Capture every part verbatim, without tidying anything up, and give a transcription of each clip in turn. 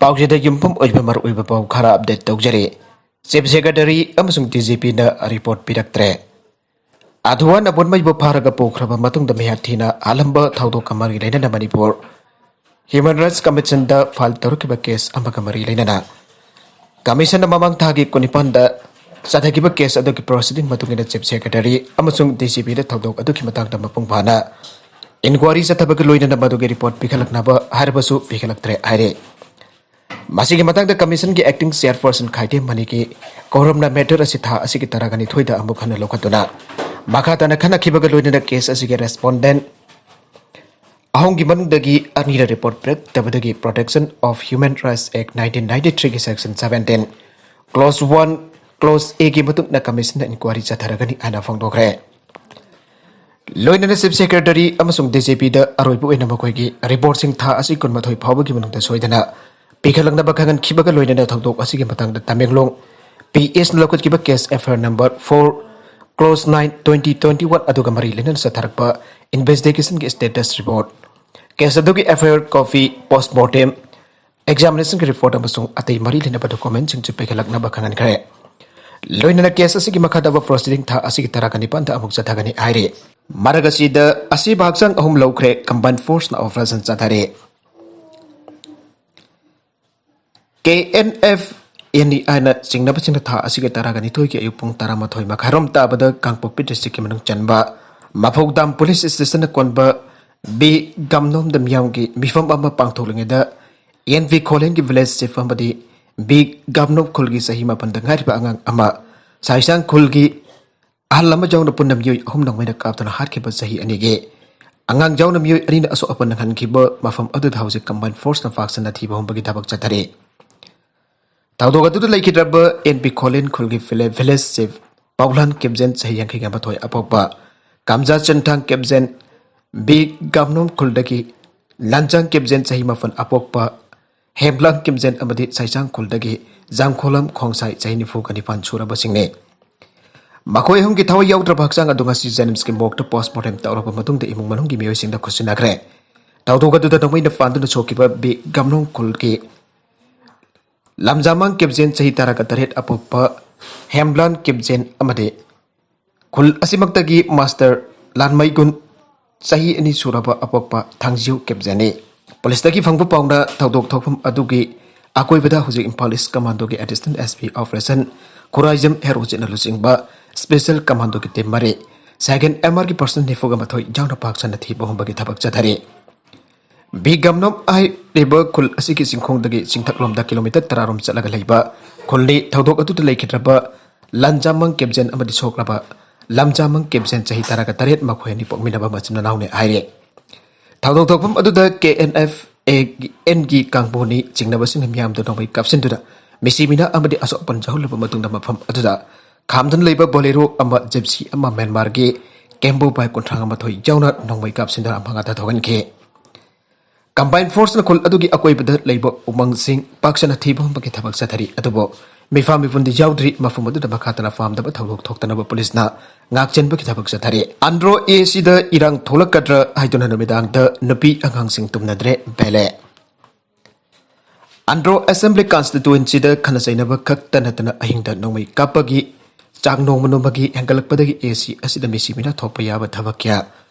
ꯄꯥꯎꯆꯦꯗ ꯌꯨꯝꯐꯝ ꯑꯣꯏꯕ ꯃꯔꯨꯑꯣꯏꯕ ꯄꯥꯎ ꯈꯔ ꯑꯞꯗꯦꯠ ꯇꯧꯖꯔꯤ꯫ ꯆꯤꯐ ꯁꯦꯀ꯭ꯔꯦꯇꯔꯤ ꯑꯃꯁꯨꯡ ꯗꯤ ꯖꯤ ꯄꯤꯅ ꯔꯤꯄꯣꯔꯠ ꯄꯤꯔꯛꯇ꯭ꯔꯦ꯫ ꯑꯙꯨꯋꯥꯟ ꯑꯕꯣꯟꯃꯩꯕꯨ ꯐꯥꯔꯒ ꯄꯨꯈ꯭ꯔꯕ ꯃꯇꯨꯡꯗ ꯃꯤꯍꯥꯠ ꯊꯤꯅ ꯍꯥꯠꯂꯝꯕ ꯊꯧꯗꯣꯛꯀ ꯃꯔꯤ ꯂꯩꯅꯅ ꯃꯅꯤꯄꯨꯔ ꯍ꯭ꯌꯨꯃꯦꯟ ꯔꯥꯏꯠꯁ ꯀꯃꯤꯁꯟꯗ ꯐꯥꯏꯜ ꯇꯧꯔꯛꯈꯤꯕ ꯀꯦꯁ ꯑꯃꯒ ꯃꯔꯤ ꯂꯩꯅꯅ ꯀꯃꯤꯁꯟꯅ ꯃꯃꯥꯡ ꯊꯥꯒꯤ ꯀꯨꯟꯅꯤꯄꯥꯟꯗ ꯆꯠꯊꯈꯤꯕ ꯀꯦꯁ ꯑꯗꯨꯒꯤ ꯄ꯭ꯔꯣꯁꯤꯗꯤꯡ ꯃꯇꯨꯡ ꯏꯟꯅ ꯆꯤꯐ ꯁꯦꯀ꯭ꯔꯦꯇꯔꯤ ꯑꯃꯁꯨꯡ ꯗꯤ ꯖꯤ ꯄꯤꯗ ꯊꯧꯗꯣꯛ ꯑꯗꯨꯒꯤ ꯃꯇꯥꯡꯗ ꯃꯄꯨꯡ ꯐꯥꯅ ꯏꯟꯀ꯭ꯋꯥꯔꯤ ꯆꯠꯊꯕꯒ ꯂꯣꯏꯅꯅ ꯃꯗꯨꯒꯤ ꯔꯤꯄꯣꯔꯠ ꯄꯤꯈꯠꯂꯛꯅꯕ ꯍꯥꯏꯔꯕꯁꯨ ꯄꯤꯈꯠꯂꯛꯇ꯭ꯔꯦ ꯍꯥꯏꯔꯤ꯫ ꯃꯁꯤꯒꯤ ꯃꯇꯥꯡꯗ ꯀꯃꯤꯁꯟꯒꯤ ꯑꯦꯛꯇꯤꯡ ꯆꯦꯌꯔꯄꯔꯁꯟ ꯈꯥꯏꯗꯦꯝ ꯃꯅꯤꯒꯤ ꯀꯣꯔꯝꯅ ꯃꯦꯇꯔ ꯑꯁꯤ ꯊꯥ ꯑꯁꯤꯒꯤ ꯇꯔꯥꯒ ꯅꯤꯊꯣꯏꯗ ꯑꯃꯨꯛ ꯍꯟꯅ ꯂꯧꯈꯠꯇꯨꯅ ꯃꯈꯥ ꯇꯥꯅ ꯈꯟꯅꯈꯤꯕꯒ ꯂꯣꯏꯅꯅ ꯀꯦꯁ ꯑꯁꯤꯒꯤ ꯔꯦꯁꯄꯣꯟꯗꯦꯟ ꯑꯍꯨꯝꯒꯤ ꯃꯅꯨꯡꯗꯒꯤ ꯑꯅꯤꯅ report ꯄꯤꯔꯛꯇꯕꯗꯒꯤ Protection of Human Rights Act nineteen ninety three ꯒꯤ section seventeen, clause one, clause A ꯒꯤ ꯃꯇꯨꯡ ꯏꯟꯅ ꯀꯃꯤꯁꯟꯅ ꯏꯟꯀ꯭ꯋꯥꯔꯤ ꯆꯠꯊꯔꯒꯅꯤ ꯍꯥꯏꯅ ꯐꯣꯡꯗꯣꯛꯈ꯭ꯔꯦ꯫ ꯂꯣꯏꯅꯅ ꯆꯤꯐ ꯁꯦꯀ꯭ꯔꯦꯇꯔꯤ ꯑꯃꯁꯨꯡ ꯗꯤ ꯖꯤ ꯄꯤꯗ ꯑꯔꯣꯏꯕ ꯑꯣꯏꯅ ꯃꯈꯣꯏꯒꯤ ꯔꯤꯄꯣꯔꯠꯁꯤꯡ ꯊꯥ ꯑꯁꯤ ꯀꯨꯟꯃꯥꯊꯣꯏ ꯐꯥꯎꯕꯒꯤ ꯃꯅꯨꯡꯗ ꯁꯣꯏꯗꯅ ꯄꯤꯈꯠꯂꯛꯅꯕ ꯈꯪꯍꯟꯈꯤꯕꯒ ꯂꯣꯏꯅꯅ ꯊꯧꯗꯣꯛ ꯑꯁꯤꯒꯤ ꯃꯇꯥꯡꯗ ꯇꯃꯦꯡꯂꯣꯡ ꯄꯤ ꯑꯦꯁꯅ ꯂꯧꯈꯠꯈꯤꯕ case F I R number four, clause nine, twenty twenty one ꯑꯗꯨꯒ ꯃꯔꯤ ꯂꯩꯅꯅ ꯆꯠꯊꯔꯛꯄ ꯏꯟꯚꯦꯁꯇꯤꯒꯦꯁꯟꯒꯤ ꯁ꯭ꯇꯦꯇꯁ ꯔꯤꯄꯣꯔꯠ, ꯀꯦꯁ ꯑꯗꯨꯒꯤ F I R copy, post mortem, examination ꯒꯤ ꯔꯤꯄꯣꯔꯠ ꯑꯃꯁꯨꯡ ꯑꯇꯩ ꯃꯔꯤ ꯂꯩꯅꯕ ꯗꯣꯀꯨꯃꯦꯟꯁꯤꯡꯁꯨ ꯄꯤꯈꯠꯂꯛꯅꯕ ꯈꯪꯍꯟꯈ꯭ꯔꯦ꯫ ꯂꯣꯏꯅꯅ ꯀꯦꯁ ꯑꯁꯤꯒꯤ ꯃꯈꯥ ꯇꯥꯕ ꯄ꯭ꯔꯣꯁꯤꯗꯤꯡ ꯊꯥ ꯑꯁꯤꯒꯤ ꯇꯔꯥꯒ ꯅꯤꯄꯥꯟꯗ ꯑꯃꯨꯛ ꯆꯠꯊꯒꯅꯤ ꯍꯥꯏꯔꯤ꯫ ꯃꯔꯛ ꯑꯁꯤꯗ ꯑꯁꯤꯕ ꯍꯛꯆꯥꯡ ꯑꯍꯨꯝ ꯂꯧꯈ꯭ꯔꯦ, ꯀꯝꯕꯥꯏꯟ ꯐꯣꯔꯁꯅ ꯑꯣꯄꯔꯦꯁꯟ ꯆꯠꯊꯔꯤ꯫ ꯀꯦ ꯑꯦꯟ ꯑꯦꯐ ꯑꯦꯟ ꯏ ꯑꯥꯏꯅ ꯆꯤꯡꯅꯕꯁꯤꯡꯅ ꯊꯥ ꯑꯁꯤꯒꯤ ꯇꯔꯥꯒ ꯅꯤꯊꯣꯏꯒꯤ ꯑꯌꯨꯛ ꯄꯨꯡ ꯇꯔꯥꯃꯥꯊꯣꯏ ꯃꯈꯥꯏꯔꯣꯝ ꯇꯥꯕꯗ ꯀꯥꯡꯄꯣꯛꯄꯤ ꯗꯤꯁꯇ꯭ꯔꯤꯛꯀꯤ ꯃꯅꯨꯡ ꯆꯟꯕ ꯃꯐꯧꯗꯥꯝ ꯄꯨꯂꯤꯁ ꯁ꯭ꯇꯦꯁꯟꯅ ꯀꯣꯟꯕ ꯕꯤ ꯒꯝꯅꯣꯝꯗ ꯃꯤꯌꯥꯝꯒꯤ ꯃꯤꯐꯝ ꯑꯃ ꯄꯥꯡꯊꯣꯛꯂꯤꯉꯩꯗ ꯑꯦꯟ ꯄꯤ ꯈꯣꯂꯦꯟꯒꯤ ꯚꯤꯂꯦꯖ ꯆꯤꯐ ꯑꯃꯗꯤ ꯕꯤ ꯒꯝꯅꯣꯝ ꯈꯨꯜꯒꯤ ꯆꯍꯤ ꯃꯥꯄꯟꯗ ꯉꯥꯏꯔꯤꯕ ꯑꯉꯥꯡ ꯑꯃ ꯁꯥꯏꯁꯥꯡ ꯈꯨꯜꯒꯤ ꯑꯍꯜ ꯑꯃ ꯌꯥꯎꯅ ꯄꯨꯟꯅ ꯃꯤꯑꯣꯏ ꯑꯍꯨꯝ ꯅꯣꯡꯃꯩꯅ ꯀꯥꯞꯇꯨꯅ ꯍꯥꯠꯈꯤꯕ ꯆꯍꯤ ꯑꯅꯤꯒꯤ ꯑꯉꯥꯡ ꯌꯥꯎꯅ ꯃꯤꯑꯣꯏ ꯑꯅꯤꯅ ꯑꯁꯣꯛ ꯑꯄꯟ ꯅꯪꯍꯟꯈꯤꯕ ꯃꯐꯝ ꯑꯗꯨꯗ ꯍꯧꯖꯤꯛ ꯀꯝꯕꯥꯏꯟ ꯐꯣꯔꯁꯅ ꯄꯥꯛ ꯁꯟꯅ ꯊꯤꯕ ꯍꯨꯝꯕꯒꯤ ꯊꯕꯛ ꯆꯠꯊꯔꯤ꯫ ꯊꯧꯗꯣꯛ ꯑꯗꯨꯗ ꯂꯩꯈꯤꯗ꯭ꯔꯕ ꯑꯦꯟ ꯄꯤ ꯈꯣꯂꯦꯟ ꯈꯨꯜꯒꯤ ꯚꯤꯂꯦ-, ꯚꯤꯂꯦꯖ ꯆꯤꯐ ꯄꯥꯎꯂꯥꯟ ꯀꯤꯞꯖꯦꯟ ꯆꯍꯤ ꯌꯥꯡꯈꯩꯒ ꯃꯥꯊꯣꯏ ꯑꯄꯣꯛꯄ, ꯀꯥꯝꯖꯥ ꯆꯟꯊꯥꯡ ꯀꯤꯞꯖꯦꯟ, ꯕꯤ ꯒꯝꯅꯣꯝ ꯈꯨꯜꯗꯒꯤ ꯂꯥꯟꯆꯥꯡ ꯀꯤꯞꯖꯦꯟ ꯆꯍꯤ ꯃꯥꯄꯟ ꯑꯄꯣꯛꯄ, ꯍꯦꯝꯂꯥꯡ ꯀꯤꯝꯖꯦꯟ ꯑꯃꯗꯤ ꯁꯥꯏꯆꯥꯡ ꯈꯨꯜꯗꯒꯤ ꯖꯥꯡꯈꯣꯂꯝ ꯈꯣꯡꯁꯥꯏ ꯆꯍꯤ ꯅꯤꯐꯨꯒ ꯅꯤꯄꯥꯟ ꯁꯨꯔꯕꯁꯤꯡꯅꯤ꯫ ꯃꯈꯣꯏ ꯑꯍꯨꯝꯒꯤ ꯊꯋꯥꯏ ꯌꯥꯎꯗ꯭ꯔꯕ ꯍꯛꯆꯥꯡ ꯑꯗꯨ ꯉꯁꯤ ꯖꯦꯅꯤꯝꯁꯀꯤ ꯃꯣꯔꯒꯇ ꯄꯣꯁꯃꯣꯔꯇꯦꯝ ꯇꯧꯔꯕ ꯃꯇꯨꯡꯗ ꯏꯃꯨꯡ ꯃꯅꯨꯡꯒꯤ ꯃꯤꯑꯣꯏꯁꯤꯡꯗ ꯈꯨꯠꯁꯤꯟꯅꯈ꯭ꯔꯦ꯫ ꯊꯧꯗꯣꯛ ꯑꯗꯨꯗ ꯅꯣꯡꯃꯩꯅ ꯄꯥꯟꯗꯨꯅ ꯁꯣꯛꯈꯤꯕ ꯕꯤ ꯒꯝꯅꯣꯡ ꯈꯨꯜꯒꯤ ꯂꯝꯖꯥꯃꯥꯡ ꯀꯦꯞꯖꯦꯟ ꯆꯍꯤ ꯇꯔꯥꯒ ꯇꯔꯦꯠ ꯑꯄꯣꯛꯄ ꯍꯦꯝꯕ꯭ꯂꯥꯟ ꯀꯦꯞꯖꯦꯟ ꯑꯃꯗꯤ ꯈꯨꯜ ꯑꯁꯤꯃꯛꯇꯒꯤ ꯃꯥꯁꯇꯔ ꯂꯥꯟꯃꯩꯒꯨꯟ ꯆꯍꯤ ꯑꯅꯤ ꯁꯨꯔꯕ ꯑꯄꯣꯛꯄ ꯊꯥꯡꯖꯤꯎ ꯀꯦꯞꯖꯦꯟꯅꯤ꯫ ꯄꯨꯂꯤꯁꯇꯒꯤ ꯐꯪꯕ ꯄꯥꯎꯅ ꯊꯧꯗꯣꯛ ꯊꯣꯛꯐꯝ ꯑꯗꯨꯒꯤ ꯑꯀꯣꯏꯕꯗ ꯍꯧꯖꯤꯛ ꯏꯝꯐꯥꯜ ꯏꯁ ꯀꯃꯥꯟꯗꯣꯒꯤ additional S P operation Khuraijam ꯍꯦꯔꯣꯖꯤꯠꯅ ꯂꯨꯆꯤꯡꯕ ꯁ꯭ꯄꯦꯁꯦꯜ ꯀꯃꯥꯟꯗꯣꯒꯤ ꯇꯤꯝ ꯃꯔꯤ, ꯁꯦꯀꯦꯟ ꯑꯦꯝ ꯑꯥꯔꯒꯤ ꯄꯔꯁꯅꯦꯜ ꯅꯤꯐꯨꯒ ꯃꯥꯊꯣꯏ ꯌꯥꯎꯅ ꯄꯥꯛ ꯁꯟꯅ ꯊꯤꯕ ꯍꯨꯝꯕꯒꯤ ꯊꯕꯛ ꯆꯠꯊꯔꯤ꯫ ꯕꯤꯒꯝꯅꯝ ꯍꯥꯏꯔꯤꯕ ꯈꯨꯜ ꯑꯁꯤꯒꯤ ꯆꯤꯡꯈꯣꯡꯗꯒꯤ ꯆꯤꯡꯊꯛꯂꯣꯝꯗ ꯀꯤꯂꯣꯃꯤꯇꯔ ꯇꯔꯥ ꯔꯣꯝ ꯆꯠꯂꯒ ꯂꯩꯕ ꯈꯨꯜꯅꯤ꯫ ꯊꯧꯗꯣꯛ ꯑꯗꯨꯗ ꯂꯩꯈꯤꯗ꯭ꯔꯕ ꯂꯟꯖꯥꯃꯪ ꯀꯦꯞꯖꯦꯟ ꯑꯃꯗꯤ ꯁꯣꯛꯂꯕ ꯂꯝꯖꯥꯃꯪ ꯀꯦꯞꯖꯦꯟ ꯆꯍꯤ ꯇꯔꯥꯒ ꯇꯔꯦꯠ, ꯃꯈꯣꯏ ꯑꯅꯤ ꯄꯣꯛꯃꯤꯟꯅꯕ ꯃꯆꯤꯟ ꯃꯅꯥꯎꯅꯤ ꯍꯥꯏꯔꯤ꯫ ꯊꯧꯗꯣꯛ ꯊꯣꯛꯐꯝ ꯑꯗꯨꯗ ꯀꯦ ꯑꯦꯟ ꯑꯦꯐ ꯑꯦ ꯑꯦꯟꯒꯤ ꯀꯥꯡꯕꯨꯅꯤ ꯆꯤꯡꯅꯕꯁꯤꯡꯅ ꯃꯤꯌꯥꯝꯗ ꯅꯣꯡꯃꯩ ꯀꯥꯞꯁꯤꯟꯗꯨꯅ ꯃꯤꯁꯤ ꯃꯤꯅꯥ ꯑꯃꯗꯤ ꯑꯁꯣꯛ ꯑꯄꯟ ꯌꯥꯎꯍꯜꯂꯕ ꯃꯇꯨꯡꯗ ꯃꯐꯝ ꯑꯗꯨꯗ ꯈꯥꯝꯗꯨꯅ ꯂꯩꯕ ꯕꯣꯂꯦꯔꯣ ꯑꯃ, ꯖꯤꯞꯁꯤ ꯑꯃ, ꯃ꯭ꯌꯥꯟꯃꯥꯔꯒꯤ ꯀꯦꯝꯕꯣ ꯕꯥꯏ ꯀꯨꯟꯊ꯭ꯔꯥ ꯃꯥꯊꯣꯏ ꯌꯥꯎꯅ ꯅꯣꯡꯃꯩ ꯀꯥꯞꯁꯤꯟꯗꯨꯅ ꯃꯉꯥꯗ ꯊꯣꯛꯍꯟꯈꯤ꯫ ꯀꯝꯕꯥꯏꯟ ꯐꯣꯔꯁꯅ ꯈꯨꯜ ꯑꯗꯨꯒꯤ ꯑꯀꯣꯏꯕꯗ ꯂꯩꯕ ꯎꯃꯪꯁꯤꯡ ꯄꯥꯛ ꯁꯟꯅ ꯊꯤꯕ ꯍꯨꯝꯕꯒꯤ ꯊꯕꯛ ꯆꯠꯊꯔꯤ, ꯑꯗꯨꯕꯨ ꯃꯤꯐꯥ ꯃꯤꯄꯨꯝꯗꯤ ꯌꯥꯎꯗ꯭ꯔꯤ꯫ ꯃꯐꯝ ꯑꯗꯨꯗ ꯃꯈꯥ ꯇꯥꯅ ꯄꯥꯝꯗꯕ ꯊꯧꯗꯣꯛ ꯊꯣꯛꯇꯅꯕ ꯄꯨꯂꯤꯁꯅ ꯉꯥꯛꯆꯦꯟꯕꯒꯤ ꯊꯕꯛ ꯆꯠꯊꯔꯤ꯫ ꯑꯟꯗ꯭ꯔꯣ ꯑꯦ ꯁꯤꯗ ꯏꯔꯥꯡ ꯊꯣꯛꯂꯛꯀꯗ꯭ꯔꯥ ꯍꯥꯏꯗꯨꯅ ꯅꯨꯃꯤꯗꯥꯡꯗ ꯅꯨꯄꯤ ꯑꯉꯥꯡꯁꯤꯡ ꯇꯨꯝꯅꯗ꯭ꯔꯦ ꯕꯦꯂꯦ꯫ ꯑꯟꯗ꯭ꯔꯣ ꯑꯦꯁꯦꯝꯕ꯭ꯂꯤ ꯀꯟꯁꯇꯤꯇ꯭ꯋꯦꯟꯁꯤꯗ ꯈꯠꯅ ꯆꯩꯅꯕ ꯈꯛꯇ ꯅꯠꯇꯅ ꯑꯍꯤꯡꯗ ꯅꯣꯡꯃꯩ ꯀꯥꯞꯄꯒꯤ ꯆꯥꯡ ꯅꯣꯡꯃ ꯅꯣꯡꯃꯒꯤ ꯍꯦꯟꯒꯠꯂꯛꯄꯗꯒꯤ ꯑꯦ ꯁꯤ ꯑꯁꯤꯗ ꯃꯤꯁꯤ ꯃꯤꯅꯥ ꯊꯣꯛꯄ ꯌꯥꯕ ꯊꯕꯛ ꯀꯌꯥ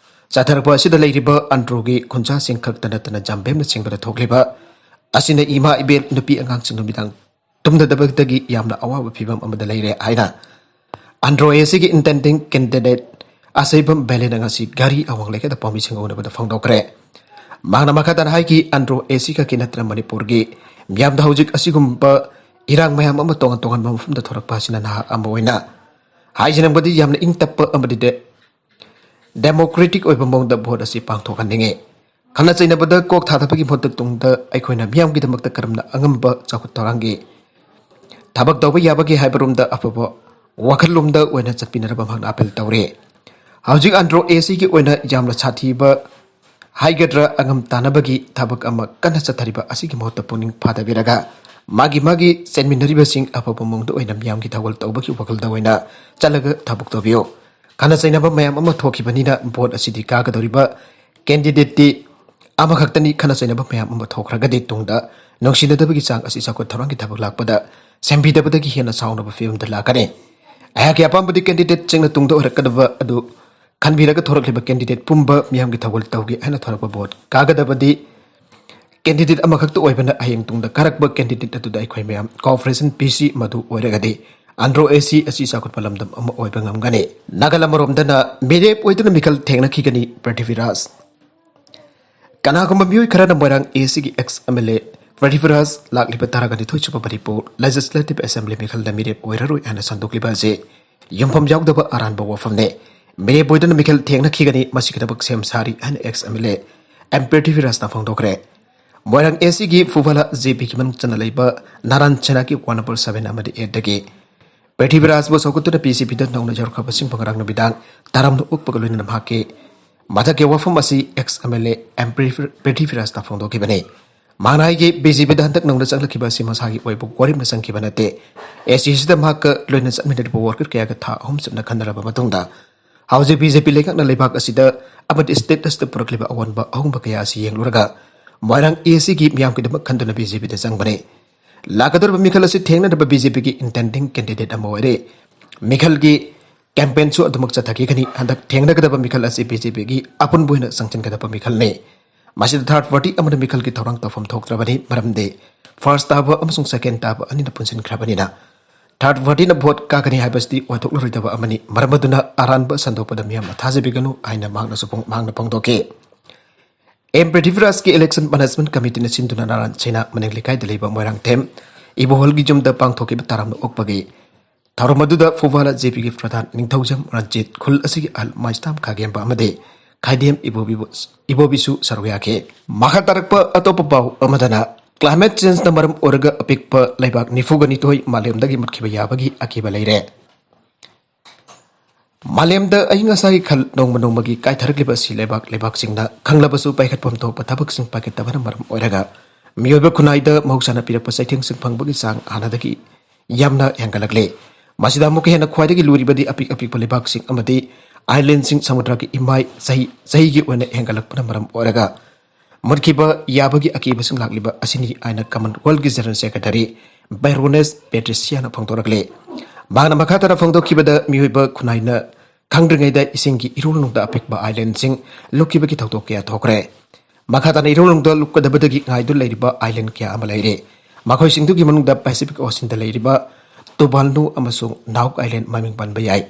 ꯆꯠꯊꯔꯛꯄ ꯑꯁꯤꯗ ꯂꯩꯔꯤꯕ ꯑꯟꯗ꯭ꯔꯣꯒꯤ ꯈꯨꯟꯖꯥꯁꯤꯡ ꯈꯛꯇ ꯅꯠꯇꯅ ꯖꯥꯝꯕꯦꯝꯅꯆꯤꯡꯕꯗ ꯊꯣꯛꯂꯤꯕ ꯑꯁꯤꯅ ꯏꯃꯥ ꯏꯕꯦꯜ ꯅꯨꯄꯤ ꯑꯉꯥꯡꯁꯤꯡ ꯅꯨꯃꯤꯗꯥꯡ ꯇꯨꯝꯗꯗꯕꯗꯒꯤ ꯌꯥꯝꯅ ꯑꯋꯥꯕ ꯐꯤꯕꯝ ꯑꯃꯗ ꯂꯩꯔꯦ ꯍꯥꯏꯅ ꯑꯟꯗ꯭ꯔꯣ ꯑꯦ ꯁꯤꯒꯤ ꯏꯟꯇꯦꯟꯗꯤꯡ ꯀꯦꯟꯗꯤꯗꯦꯠ ꯑꯁꯩꯕꯝ ꯕꯦꯂꯦꯅ ꯉꯁꯤ ꯘꯔꯤ ꯑꯋꯥꯡ ꯂꯩꯀꯥꯏꯗ ꯄꯥꯎꯃꯤꯁꯤꯡꯒ ꯎꯅꯕꯗ ꯐꯣꯡꯗꯣꯛꯈ꯭ꯔꯦ꯫ ꯃꯍꯥꯛꯅ ꯃꯈꯥ ꯇꯥꯅ ꯍꯥꯏꯈꯤ, ꯑꯟꯗ꯭ꯔꯣ ꯑꯦ ꯁꯤ ꯈꯛꯀꯤ ꯅꯠꯇꯅ ꯃꯅꯤꯄꯨꯔꯒꯤ ꯃꯤꯌꯥꯝꯗ ꯍꯧꯖꯤꯛ ꯑꯁꯤꯒꯨꯝꯕ ꯏꯔꯥꯡ ꯃꯌꯥꯝ ꯑꯃ ꯇꯣꯉꯥꯟ ꯇꯣꯉꯥꯟꯕ ꯃꯐꯝꯗ ꯊꯣꯔꯛꯄ ꯑꯁꯤꯅ ꯅꯍꯥ ꯑꯃ ꯑꯣꯏꯅ ꯍꯥꯏꯖꯅꯤꯡꯕꯗꯤ ꯌꯥꯝꯅ ꯏꯪ ꯇꯞꯄ ꯑꯃꯗꯤ ꯗꯦ-, ꯗꯦꯃꯣꯀ꯭ꯔꯦꯇꯤꯛ ꯑꯣꯏꯕ ꯃꯑꯣꯡꯗ ꯚꯣꯠ ꯑꯁꯤ ꯄꯥꯡꯊꯣꯛꯍꯟꯅꯤꯡꯉꯤ꯫ ꯈꯠꯅ ꯆꯩꯅꯕꯗ ꯀꯣꯛ ꯊꯥꯗꯕꯒꯤ ꯃꯍꯨꯠꯇ ꯇꯨꯡꯗ ꯑꯩꯈꯣꯏꯅ ꯃꯤꯌꯥꯝꯒꯤꯗꯃꯛꯇ ꯀꯔꯝꯅ ꯑꯉꯝꯕ ꯆꯥꯎꯈꯠ ꯊꯧꯔꯥꯡꯒꯤ ꯊꯕꯛ ꯇꯧꯕ ꯌꯥꯕꯒꯦ ꯍꯥꯏꯕꯔꯣꯝꯗ ꯑꯐꯕ ꯋꯥꯈꯜꯂꯣꯝꯗ ꯑꯣꯏꯅ ꯆꯠꯄꯤꯅꯅꯕ ꯃꯍꯥꯛꯅ ꯑꯄꯤꯜ ꯇꯧꯔꯤ꯫ ꯍꯧꯖꯤꯛ ꯑꯟꯗ꯭ꯔꯣ ꯑꯦ ꯁꯤꯒꯤ ꯑꯣꯏꯅ ꯌꯥꯝꯅ ꯁꯥꯊꯤꯕ ꯍꯥꯏꯒꯗ꯭ꯔꯥ, ꯑꯉꯝ ꯇꯥꯅꯕꯒꯤ ꯊꯕꯛ ꯑꯃ ꯀꯟꯅ ꯆꯠꯊꯔꯤꯕ ꯑꯁꯤꯒꯤ ꯃꯍꯨꯠꯇ ꯄꯨꯛꯅꯤꯡ ꯐꯥꯗꯕꯤꯔꯒ ꯃꯥꯒꯤ ꯃꯥꯒꯤ ꯆꯦꯟꯃꯤꯟꯅꯔꯤꯕꯁꯤꯡ ꯑꯐꯕ ꯃꯑꯣꯡꯗ ꯑꯣꯏꯅ ꯃꯤꯌꯥꯝꯒꯤ ꯊꯧꯒꯜ ꯇꯧꯕꯒꯤ ꯋꯥꯈꯜꯗ ꯑꯣꯏꯅ ꯆꯠꯂꯒ ꯊꯕꯛ ꯇꯧꯕꯤꯌꯨ꯫ ꯈꯠꯅ ꯆꯩꯅꯕ ꯃꯌꯥꯝ ꯑꯃ ꯊꯣꯛꯈꯤꯕꯅꯤꯅ ꯚꯣꯠ ꯑꯁꯤꯗꯤ ꯀꯥꯒꯗꯧꯔꯤꯕ ꯀꯦꯟꯗꯤꯗꯦꯠꯇꯤ ꯑꯃꯈꯛꯇꯅꯤ꯫ ꯈꯠꯅ ꯆꯩꯅꯕ ꯃꯌꯥꯝ ꯑꯃ ꯊꯣꯛꯈ꯭ꯔꯒꯗꯤ ꯇꯨꯡꯗ ꯅꯨꯡꯁꯤꯅꯗꯕꯒꯤ ꯆꯥꯡ ꯑꯁꯤ ꯆꯥꯎꯈꯠ ꯊꯧꯔꯥꯡꯒꯤ ꯊꯕꯛ ꯂꯥꯛꯄꯗ ꯁꯦꯝꯕꯤꯗꯕꯗꯒꯤ ꯍꯦꯟꯅ ꯁꯥꯎꯅꯕ ꯐꯤꯕꯝꯗ ꯂꯥꯛꯀꯅꯤ꯫ ꯑꯩꯍꯥꯛꯀꯤ ꯑꯄꯥꯝꯕꯗꯤ candidateꯁꯤꯡꯅ ꯇꯨꯡꯗ ꯑꯣꯏꯔꯛꯀꯗꯕ ꯑꯗꯨ ꯈꯟꯕꯤꯔꯒ ꯊꯣꯔꯛꯂꯤꯕ candidate ꯄꯨꯝꯕ ꯃꯤꯌꯥꯝꯒꯤ ꯊꯧꯒꯜ ꯇꯧꯒꯦ ꯍꯥꯏꯅ ꯊꯣꯔꯛꯄ vote ꯀꯥꯒꯗꯕꯗꯤ candidate ꯑꯃꯈꯛꯇ ꯑꯣꯏꯕꯅ ꯍꯌꯦꯡ ꯇꯨꯡꯗ ꯀꯥꯔꯛꯄ candidate ꯑꯗꯨꯗ ꯑꯩꯈꯣꯏ ꯃꯌꯥꯝ cooperation ꯄꯤꯁꯤ꯫ ꯃꯗꯨ ꯑꯣꯏꯔꯒꯗꯤ Andro AC ꯑꯁꯤ ꯆꯥꯎꯈꯠꯄ ꯂꯝꯗꯝ ꯑꯃ ꯑꯣꯏꯕ ꯉꯝꯒꯅꯤ꯫ ꯅꯥꯒꯜ ꯑꯃꯔꯣꯝꯗꯅ ꯃꯤꯔꯦꯞ ꯑꯣꯏꯗꯨꯅ ꯃꯤꯈꯜ ꯊꯦꯡꯅꯈꯤꯒꯅꯤ ꯄ꯭ꯔꯤꯊꯤꯕꯤꯔꯥꯖ꯫ ꯀꯅꯥꯒꯨꯝꯕ ꯃꯤꯑꯣꯏ ꯈꯔꯅ ꯃꯣꯏꯔꯥꯡ ACꯒꯤ ex MLA ꯄ꯭ꯔꯤꯊꯤꯕꯤꯔꯥꯖ ꯂꯥꯛꯂꯤꯕ ꯇꯔꯥꯒ ꯅꯤꯊꯣꯏ ꯁꯨꯕ ꯃꯅꯤꯄꯨꯔ Legislative Assembly ꯃꯤꯈꯜꯗ ꯃꯤꯔꯦꯞ ꯑꯣꯏꯔꯔꯣꯏ ꯍꯥꯏꯅ ꯁꯟꯗꯣꯛꯂꯤꯕ ꯑꯁꯤ ꯌꯨꯝꯐꯝ ꯌꯥꯎꯗꯕ ꯑꯔꯥꯟꯕ ꯋꯥꯐꯝꯅꯤ꯫ ꯃꯤꯔꯦꯞ ꯑꯣꯏꯗꯨꯅ ꯃꯤꯈꯜ ꯊꯦꯡꯅꯈꯤꯒꯅꯤ꯫ ꯃꯁꯤꯒꯤꯗꯃꯛ ꯁꯦꯝ ꯁꯥꯔꯤ ꯍꯥꯏꯅ ex MLA M ꯄ꯭ꯔꯤꯊꯤꯕꯤꯔꯥꯖꯅ ꯐꯣꯡꯗꯣꯛꯈ꯭ꯔꯦ꯫ ꯃꯣꯏꯔꯥꯡ ACꯒꯤ ꯐꯨꯐꯥꯂꯥ JPꯒꯤ ꯃꯅꯨꯡ ꯆꯟꯅ ꯂꯩꯕ ꯅꯥꯔꯥꯟ ꯁꯦꯅꯥꯒꯤ one number seven ꯑꯃꯗꯤ eightꯇꯒꯤ ꯄ꯭ꯔꯤꯊꯤꯕꯤꯔꯥꯖꯕꯨ ꯁꯧꯒꯠꯇꯨꯅ BJPꯗ ꯅꯧꯅ ꯌꯧꯔꯛꯈ꯭ꯔꯕꯁꯤꯡꯕꯨ ꯉꯔꯥꯡ ꯅꯨꯃꯤꯗꯥꯡ ꯇꯔꯥꯝꯅ ꯑꯣꯛꯄꯒ ꯂꯣꯏꯅꯅ ꯃꯍꯥꯛꯀꯤ ꯃꯊꯛꯀꯤ ꯋꯥꯐꯝ ꯑꯁꯤ ex MLA M ꯄ꯭ꯔꯤꯊꯤꯕꯤꯔꯥꯖꯅ ꯐꯣꯡꯗꯣꯛꯈꯤꯕꯅꯤ꯫ ꯃꯍꯥꯛꯅ ꯑꯩꯒꯤ BJPꯗ ꯍꯟꯗꯛ ꯅꯧꯅ ꯆꯪꯂꯛꯈꯤꯕ ꯑꯁꯤ ꯃꯁꯥꯒꯤ ꯑꯣꯏꯕ ꯋꯥꯔꯦꯞꯅ ꯆꯪꯈꯤꯕ ꯅꯠꯇꯦ꯫ ACꯁꯤꯗ ꯃꯍꯥꯛꯀ ꯂꯣꯏꯅ ꯆꯠꯃꯤꯟꯅꯔꯤꯕ worker ꯀꯌꯥꯒ ꯊꯥ ꯑꯍꯨꯝ ꯆꯨꯞꯅ ꯈꯟꯅꯔꯕ ꯃꯇꯨꯡꯗ ꯍꯧꯖꯤꯛ BJP ꯂꯩꯉꯥꯛꯅ ꯂꯩꯕꯥꯛ ꯑꯁꯤꯗ ꯑꯃꯗꯤ state ꯑꯁꯤꯗ ꯄꯨꯔꯛꯂꯤꯕ ꯑꯑꯣꯟꯕ ꯑꯍꯣꯡꯕ ꯀꯌꯥ ꯑꯁꯤ ꯌꯦꯡꯂꯨꯔꯒ ꯃꯣꯏꯔꯥꯡ ACꯒꯤ ꯃꯤꯌꯥꯝꯒꯤꯗꯃꯛ ꯈꯟꯗꯨꯅ BJPꯗ ꯆꯪꯕꯅꯤ꯫ ꯂꯥꯛꯀꯗꯧꯔꯤꯕ ꯃꯤꯈꯜ ꯑꯁꯤ ꯊꯦꯡꯅꯅꯕ BJPꯒꯤ intending candidate ꯑꯃ ꯑꯣꯏꯔꯦ꯫ ꯃꯤꯈꯜꯒꯤ campaignꯁꯨ ꯑꯗꯨꯃꯛ ꯆꯠꯊꯈꯤꯒꯅꯤ꯫ ꯍꯟꯗꯛ ꯊꯦꯡꯅꯒꯗꯕ ꯃꯤꯈꯜ ꯑꯁꯤ BJPꯒꯤ ꯑꯄꯨꯟꯕ ꯑꯣꯏꯅ ꯆꯪꯁꯤꯟꯒꯗꯕ ꯃꯤꯈꯜꯅꯤ꯫ ꯃꯁꯤꯗ third party ꯑꯃꯅ ꯃꯤꯈꯜꯒꯤ ꯊꯧꯔꯥꯡ ꯇꯧꯐꯝ ꯊꯣꯛꯇ꯭ꯔꯕꯅꯤ, ꯃꯔꯝꯗꯤ first ꯇꯥꯕ ꯑꯃꯁꯨꯡ second ꯇꯥꯕ ꯑꯅꯤꯅ ꯄꯨꯟꯁꯤꯟꯈ꯭ꯔꯕꯅꯤꯅ꯫ Third partyꯅ vote ꯀꯥꯒꯅꯤ ꯍꯥꯏꯕꯁꯤꯗꯤ ꯑꯣꯏꯊꯣꯛꯂꯔꯣꯏꯗꯕ ꯑꯃꯅꯤ꯫ ꯃꯔꯝ ꯑꯗꯨꯅ ꯑꯔꯥꯟꯕ ꯁꯟꯗꯣꯛꯄꯗ ꯃꯤꯌꯥꯝꯅ ꯊꯥꯖꯕꯤꯒꯅꯨ ꯍꯥꯏꯅ ꯃꯍꯥꯛꯅꯁꯨ ꯐꯣꯡ-, ꯃꯍꯥꯛꯅ ꯐꯣꯡꯗꯣꯛꯈꯤ꯫ M ꯄ꯭ꯔꯤꯊꯤꯕꯤꯔꯥꯖꯀꯤ election management committeeꯅ ꯁꯤꯟꯗꯨꯅ ꯅꯥꯔꯥꯟ ꯁꯦꯅꯥ ꯃꯅꯤꯡ ꯂꯩꯀꯥꯏꯗ ꯂꯩꯕ ꯃꯣꯏꯔꯥꯡꯊꯦꯝ ꯏꯕꯣꯍꯜꯒꯤ ꯌꯨꯝꯗ ꯄꯥꯡꯊꯣꯛꯈꯤꯕ ꯇꯔꯥꯝꯅ ꯑꯣꯛꯄꯒꯤ ꯊꯧꯔꯝ ꯑꯗꯨꯗ ꯐꯨꯐꯥꯂꯥ JPꯒꯤ ꯄ꯭ꯔꯙꯥꯟ ꯅꯤꯡꯊꯧꯖꯝ ꯔꯟꯖꯤꯠ, ꯈꯨꯜ ꯑꯁꯤꯒꯤ ꯑꯍꯜ ꯃꯥꯏꯁꯇꯥꯝ ꯈꯥꯒꯦꯝꯕ ꯑꯃꯗꯤ ꯈꯥꯏꯗꯦꯝ ꯏꯕꯣꯕꯤꯕꯨ, ꯏꯕꯣꯕꯤꯁꯨ ꯁꯔꯨꯛ ꯌꯥꯈꯤ꯫ ꯃꯈꯥ ꯇꯥꯔꯛꯄ ꯑꯇꯣꯞꯄ ꯄꯥꯎ ꯑꯃꯗꯅ, climate changeꯅ ꯃꯔꯝ ꯑꯣꯏꯔꯒ ꯑꯄꯤꯛꯄ ꯂꯩꯕꯥꯛ ꯅꯤꯐꯨꯒ ꯅꯤꯊꯣꯏ ꯃꯥꯂꯦꯝꯗꯒꯤ ꯃꯨꯠꯈꯤꯕ ꯌꯥꯕꯒꯤ ꯑꯀꯤꯕ ꯂꯩꯔꯦ꯫ ꯃꯥꯂꯦꯝꯗ ꯑꯏꯪ ꯑꯁꯥꯒꯤ ꯈꯜ ꯅꯣꯡꯃ ꯅꯣꯡꯃꯒꯤ ꯀꯥꯏꯊꯔꯛꯂꯤꯕ ꯑꯁꯤ ꯂꯩꯕꯥꯛ ꯂꯩꯕꯥꯛꯁꯤꯡꯅ ꯈꯪꯂꯕꯁꯨ ꯄꯥꯏꯈꯠꯐꯝ ꯊꯣꯛꯄ ꯊꯕꯛꯁꯤꯡ ꯄꯥꯏꯈꯠꯇꯕꯅ ꯃꯔꯝ ꯑꯣꯏꯔꯒ ꯃꯤꯑꯣꯏꯕ ꯈꯨꯟꯅꯥꯏꯗ ꯃꯍꯧꯁꯥꯅ ꯄꯤꯔꯛꯄ ꯆꯩꯊꯦꯡꯁꯤꯡ ꯐꯪꯕꯒꯤ ꯆꯥꯡ ꯍꯥꯟꯅꯗꯒꯤ ꯌꯥꯝꯅ ꯍꯦꯟꯒꯠꯂꯛꯂꯦ꯫ ꯃꯁꯤꯗ ꯑꯃꯨꯛꯀ ꯍꯦꯟꯅ ꯈ꯭ꯋꯥꯏꯗꯒꯤ ꯂꯨꯔꯤꯕꯗꯤ ꯑꯄꯤꯛ ꯑꯄꯤꯛꯄ ꯂꯩꯕꯥꯛꯁꯤꯡ ꯑꯃꯗꯤ islandꯁꯤꯡ ꯁꯃꯨꯗ꯭ꯔꯒꯤ ꯏꯃꯥꯏ ꯆꯍꯤ ꯆꯍꯤꯒꯤ ꯑꯣꯏꯅ ꯍꯦꯟꯒꯠꯂꯛꯄꯅ ꯃꯔꯝ ꯑꯣꯏꯔꯒ ꯃꯨꯠꯈꯤꯕ ꯌꯥꯕꯒꯤ ꯑꯀꯤꯕꯁꯤꯡ ꯂꯥꯛꯂꯤꯕ ꯑꯁꯤꯅꯤ ꯍꯥꯏꯅ ꯀꯃꯟꯋꯦꯜꯊꯀꯤ ꯖꯦꯅꯔꯦꯜ ꯁꯦꯀ꯭ꯔꯦꯇꯔꯤ ꯕꯦꯔꯣꯅꯦꯁ ꯄꯦꯇ꯭ꯔꯤꯁꯤꯌꯥꯅ ꯐꯣꯡꯗꯣꯔꯛꯂꯤ꯫ ꯃꯍꯥꯛꯅ ꯃꯈꯥ ꯇꯥꯅ ꯐꯣꯡꯗꯣꯛꯈꯤꯕꯗ, ꯃꯤꯑꯣꯏꯕ ꯈꯨꯟꯅꯥꯏꯅ ꯈꯪꯗ꯭ꯔꯤꯉꯩꯗ ꯏꯁꯤꯡꯒꯤ ꯏꯔꯨꯂꯨꯡꯗ ꯑꯄꯤꯛꯄ ꯑꯥꯏꯂꯦꯟꯁꯤꯡ ꯂꯨꯞꯈꯤꯕꯒꯤ ꯊꯧꯗꯣꯛ ꯀꯌꯥ ꯊꯣꯛꯈ꯭ꯔꯦ꯫ ꯃꯈꯥ ꯇꯥꯅ ꯏꯔꯨꯂꯨꯡꯗ ꯂꯨꯞꯀꯗꯕꯗꯒꯤ ꯉꯥꯏꯗꯨꯅ ꯂꯩꯔꯤꯕ ꯑꯥꯏꯂꯦꯟ ꯀꯌꯥ ꯑꯃ ꯂꯩꯔꯤ꯫ ꯃꯈꯣꯏꯁꯤꯡꯗꯨꯒꯤ ꯃꯅꯨꯡꯗ ꯄꯦꯁꯤꯐꯤꯛ ꯑꯣꯁꯤꯟꯗ ꯂꯩꯔꯤꯕ ꯇꯨꯚꯥꯂꯨ ꯑꯃꯁꯨꯡ ꯅꯥꯎꯛ ꯑꯥꯏꯂꯦꯟ ꯃꯃꯤꯡ ꯄꯟꯕ ꯌꯥꯏ꯫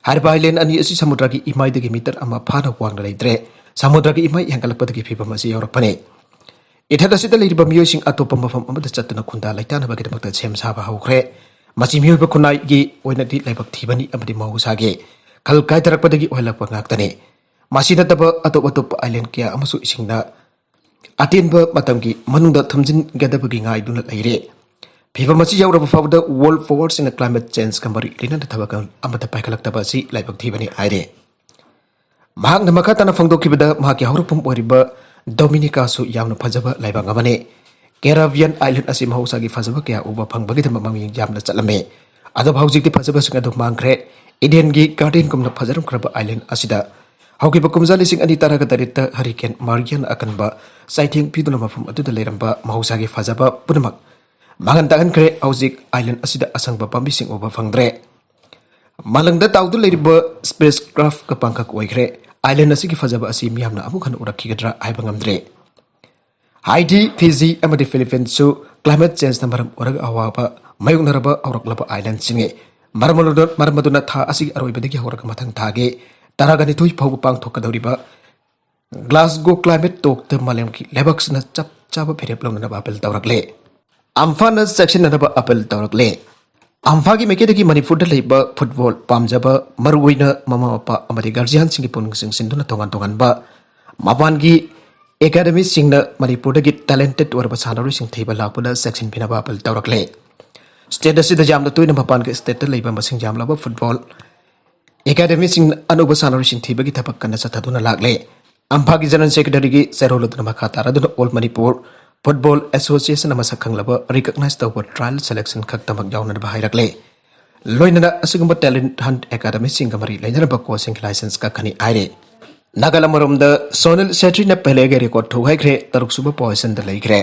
ꯍꯥꯏꯔꯤꯕ ꯑꯥꯏꯂꯦꯟ ꯑꯅꯤ ꯑꯁꯤ ꯁꯃꯨꯗ꯭ꯔꯒꯤ ꯏꯃꯥꯏꯗꯒꯤ ꯃꯤꯇꯔ ꯑꯃ ꯐꯥꯅ ꯋꯥꯡꯅ ꯂꯩꯇ꯭ꯔꯦ꯫ ꯁꯃꯨꯗ꯭ꯔꯒꯤ ꯏꯃꯥꯏ ꯍꯦꯟꯒꯠꯂꯛꯄꯗꯒꯤ ꯐꯤꯕꯝ ꯑꯁꯤ ꯌꯧꯔꯛꯄꯅꯤ꯫ ꯏꯊꯠ ꯑꯁꯤꯗ ꯂꯩꯔꯤꯕ ꯃꯤꯑꯣꯏꯁꯤꯡ ꯑꯇꯣꯞꯄ ꯃꯐꯝ ꯑꯃꯗ ꯆꯠꯇꯨꯅ ꯈꯨꯟꯗꯥ ꯂꯩꯇꯥꯅꯕꯒꯤꯗꯃꯛꯇ ꯁꯦꯝ ꯁꯥꯕ ꯍꯧꯈ꯭ꯔꯦ꯫ ꯃꯁꯤ ꯃꯤꯑꯣꯏꯕ ꯈꯨꯟꯅꯥꯏꯒꯤ ꯑꯣꯏꯅꯗꯤ ꯂꯥꯏꯕꯛ ꯊꯤꯕꯅꯤ ꯑꯃꯗꯤ ꯃꯍꯧꯁꯥꯒꯤ ꯈꯜ ꯀꯥꯏꯊꯔꯛꯄꯗꯒꯤ ꯑꯣꯏꯍꯜꯂꯛꯄ ꯉꯥꯛꯇꯅꯤ꯫ ꯃꯁꯤ ꯅꯠꯇꯕ ꯑꯇꯣꯞ ꯑꯇꯣꯞꯄ ꯑꯥꯏꯂꯦꯟ ꯀꯌꯥ ꯑꯃꯁꯨ ꯏꯁꯤꯡꯅ ꯑꯇꯦꯟꯕ ꯃꯇꯝꯒꯤ ꯃꯅꯨꯡꯗ ꯊꯨꯝꯖꯤꯟꯒꯗꯕꯒꯤ ꯉꯥꯏꯗꯨꯅ ꯂꯩꯔꯦ꯫ ꯐꯤꯕꯝ ꯑꯁꯤ ꯌꯧꯔꯕ ꯐꯥꯎꯕꯗ ꯋꯥꯔꯜꯗ ꯄꯥꯋꯔꯁꯤꯡꯅ ꯀ꯭ꯂꯥꯏꯃꯦꯠ ꯆꯦꯟꯖꯀ ꯃꯔꯤ ꯂꯩꯅꯅ ꯊꯕꯛ ꯑꯃꯠꯇ ꯄꯥꯏꯈꯠꯂꯛꯇꯕ ꯑꯁꯤ ꯂꯥꯏꯕꯛ ꯊꯤꯕꯅꯤ ꯍꯥꯏꯔꯦ꯫ ꯃꯍꯥꯛꯅ ꯃꯈꯥ ꯇꯥꯅ ꯐꯣꯡꯗꯣꯛꯈꯤꯕꯗ, ꯃꯍꯥꯛꯀꯤ ꯍꯧꯔꯛꯐꯝ ꯑꯣꯏꯔꯤꯕ ꯗꯣꯃꯤꯅꯤꯀꯥꯁꯨ ꯌꯥꯝꯅ ꯐꯖꯕ ꯂꯩꯕꯥꯛ ꯑꯃꯅꯤ꯫ ꯀꯦꯔꯥꯕꯤꯌꯥꯟ ꯑꯥꯏꯂꯦꯟ ꯑꯁꯤ ꯃꯍꯧꯁꯥꯒꯤ ꯐꯖꯕ ꯀꯌꯥ ꯎꯕ ꯐꯪꯕꯒꯤꯗꯃꯛ ꯃꯃꯤꯡ ꯌꯥꯝꯅ ꯆꯠꯂꯝꯃꯤ꯫ ꯑꯗꯨꯕꯨ ꯍꯧꯖꯤꯛꯇꯤ ꯐꯖꯕꯁꯤꯡ ꯑꯗꯨ ꯃꯥꯡꯈ꯭ꯔꯦ꯫ ꯏꯗꯦꯟꯒꯤ ꯒꯥꯔꯗꯦꯟꯒꯨꯝꯅ ꯐꯖꯔꯝꯈ꯭ꯔꯕ ꯑꯥꯏꯂꯦꯟ ꯑꯁꯤꯗ ꯍꯧꯈꯤꯕ ꯀꯨꯝꯖꯥ ꯂꯤꯁꯤꯡ ꯑꯅꯤ ꯇꯔꯥꯒ ꯇꯔꯦꯠꯇ ꯍꯔꯤꯀꯦꯟ ꯃꯥꯔꯤꯌꯥꯅ ꯑꯀꯟꯕ ꯆꯩꯊꯦꯡ ꯄꯤꯗꯨꯅ ꯃꯐꯝ ꯑꯗꯨꯗ ꯂꯩꯔꯝꯕ ꯃꯍꯧꯁꯥꯒꯤ ꯐꯖꯕ ꯄꯨꯝꯅꯃꯛ ꯃꯥꯡꯍꯟ ꯇꯥꯛꯍꯟꯈ꯭ꯔꯦ꯫ ꯍꯧꯖꯤꯛ ꯑꯥꯏꯂꯦꯟ ꯑꯁꯤꯗ ꯑꯁꯪꯕ ꯄꯥꯝꯕꯤꯁꯤꯡ ꯎꯕ ꯐꯪꯗ꯭ꯔꯦ꯫ ꯃꯥꯂꯪꯗ ꯇꯥꯎꯗꯨꯅ ꯂꯩꯔꯤꯕ ꯁ꯭ꯄꯦꯁ ꯀ꯭ꯔꯥꯐꯀ ꯄꯥꯡꯈꯛ ꯑꯣꯏꯈ꯭ꯔꯦ꯫ ꯑꯥꯏꯂꯦꯟ ꯑꯁꯤꯒꯤ ꯐꯖꯕ ꯑꯁꯤ ꯃꯤꯌꯥꯝꯅ ꯑꯃꯨꯛ ꯍꯟꯅ ꯎꯔꯛꯈꯤꯒꯗ꯭ꯔꯥ ꯍꯥꯏꯕ ꯉꯝꯗ꯭ꯔꯦ꯫ ꯍꯥꯏꯇꯤ, ꯐꯤꯖꯤ ꯑꯃꯗꯤ ꯐꯤꯂꯤꯄꯤꯟꯁꯁꯨ ꯀ꯭ꯂꯥꯏꯃꯦꯠ ꯆꯦꯟꯖꯅ ꯃꯔꯝ ꯑꯣꯏꯔꯒ ꯑꯋꯥꯕ ꯃꯥꯌꯣꯛꯅꯔꯕ ꯍꯧꯔꯛꯂꯕ ꯑꯥꯏꯂꯦꯟꯁꯤꯡꯅꯤ꯫ ꯃꯔꯝ ꯑꯗꯨꯅ, ꯃꯔꯝ ꯑꯗꯨꯅ ꯊꯥ ꯑꯁꯤꯒꯤ ꯑꯔꯣꯏꯕꯗꯒꯤ ꯍꯧꯔꯒ ꯃꯊꯪ ꯊꯥꯒꯤ ꯇꯔꯥꯒ ꯅꯤꯊꯣꯏ ꯐꯥꯎꯕ ꯄꯥꯡꯊꯣꯛꯀꯗꯧꯔꯤꯕ ꯒ꯭ꯂꯥꯁꯒꯣ ꯀ꯭ꯂꯥꯏꯃꯦꯠ ꯇꯣꯛꯇ ꯃꯥꯂꯦꯝꯒꯤ ꯂꯩꯕꯥꯛꯁꯤꯡꯅ ꯆꯞ ꯆꯥꯕ ꯐꯤꯔꯦꯞ ꯂꯧꯅꯅꯕ ꯑꯄꯤꯜ ꯇꯧꯔꯛꯂꯦ꯫ ꯑꯝꯐꯥꯅ ꯆꯦꯛꯁꯤꯟꯅꯅꯕ ꯑꯄꯤꯜ ꯇꯧꯔꯛꯂꯦ꯫ ꯑꯝꯐꯥꯒꯤ ꯃꯥꯏꯀꯩꯗꯒꯤ ꯃꯅꯤꯄꯨꯔꯗ ꯂꯩꯕ ꯐꯨꯠꯕꯣꯜ ꯄꯥꯝꯖꯕ, ꯃꯔꯨꯑꯣꯏꯅ ꯃꯃꯥ ꯃꯄꯥ ꯑꯃꯗꯤ ꯒꯥꯔꯖꯤꯌꯥꯟꯁꯤꯡꯒꯤ ꯄꯨꯛꯅꯤꯡ ꯆꯤꯡꯁꯤꯟꯗꯨꯅ ꯇꯣꯉꯥꯟ ꯇꯣꯉꯥꯟꯕ ꯃꯄꯥꯟꯒꯤ ꯑꯦꯀꯥꯗꯃꯤꯁꯤꯡꯅ ꯃꯅꯤꯄꯨꯔꯗꯒꯤ ꯇꯦꯂꯦꯟꯇꯦꯠ ꯑꯣꯏꯔꯕ ꯁꯥꯟꯅꯔꯣꯏꯁꯤꯡ ꯊꯤꯕ ꯂꯥꯛꯄꯗ ꯆꯦꯛꯁꯤꯟꯕꯤꯅꯕ ꯑꯄꯤꯜ ꯇꯧꯔꯛꯂꯦ꯫ ꯁ꯭ꯇꯦꯠ ꯑꯁꯤꯗ ꯌꯥꯝꯅ ꯇꯣꯏꯅ ꯃꯄꯥꯟꯒꯤ ꯁ꯭ꯇꯦꯠꯇ ꯂꯩꯕ ꯃꯁꯤꯡ ꯌꯥꯝꯂꯕ ꯐꯨꯠꯕꯣꯜ ꯑꯦꯀꯥꯗꯃꯤꯁꯤꯡ ꯑꯅꯧꯕ ꯁꯥꯟꯅꯔꯣꯏꯁꯤꯡ ꯊꯤꯕꯒꯤ ꯊꯕꯛ ꯀꯟꯅ ꯆꯠꯊꯗꯨꯅ ꯂꯥꯛꯂꯦ꯫ ꯑꯝꯐꯥꯒꯤ ꯖꯦꯅꯔꯦꯜ ꯁꯦꯀ꯭ꯔꯦꯇꯔꯤꯒꯤ ꯆꯦꯔꯣꯜ ꯑꯗꯨꯅ ꯃꯈꯥ ꯇꯥꯔꯗꯨꯅ ꯑꯣꯜ ꯃꯅꯤꯄꯨꯔ ꯐꯨꯠꯕꯣꯜ ꯑꯦꯁꯣꯁꯤꯌꯦꯁꯟꯅ ꯃꯁꯛ ꯈꯪꯂꯕ ꯔꯤꯀꯛꯅꯥꯏꯖ ꯇꯧꯕ ꯇ꯭ꯔꯥꯏꯌꯦꯜ ꯁꯦꯂꯦꯛꯁꯟ ꯈꯛꯇꯃꯛ ꯌꯥꯎꯅꯅꯕ ꯍꯥꯏꯔꯛꯂꯦ꯫ ꯂꯣꯏꯅꯅ ꯑꯁꯤꯒꯨꯝꯕ ꯇꯦꯂꯦꯟꯠ ꯍꯟꯠ ꯑꯦꯀꯥꯗꯃꯤꯁꯤꯡꯒ ꯃꯔꯤ ꯂꯩꯅꯔꯕ ꯀꯣꯆꯁꯤꯡꯒꯤ ꯂꯥꯏꯁꯦꯟꯁ ꯀꯛꯀꯅꯤ ꯍꯥꯏꯔꯤ꯫ ꯅꯥꯒꯥꯂꯦꯟ ꯑꯃꯔꯣꯝꯗ ꯁꯣꯅꯤꯜ ꯁꯦꯇ꯭ꯔꯤꯅ ꯄꯦꯂꯦꯒꯤ ꯔꯦꯀꯣꯔꯗ ꯊꯨꯒꯥꯏꯈ꯭ꯔꯦ, ꯇꯔꯨꯛ ꯁꯨꯕ ꯄꯣꯖꯤꯁꯟꯗ ꯂꯩꯈ꯭ꯔꯦ꯫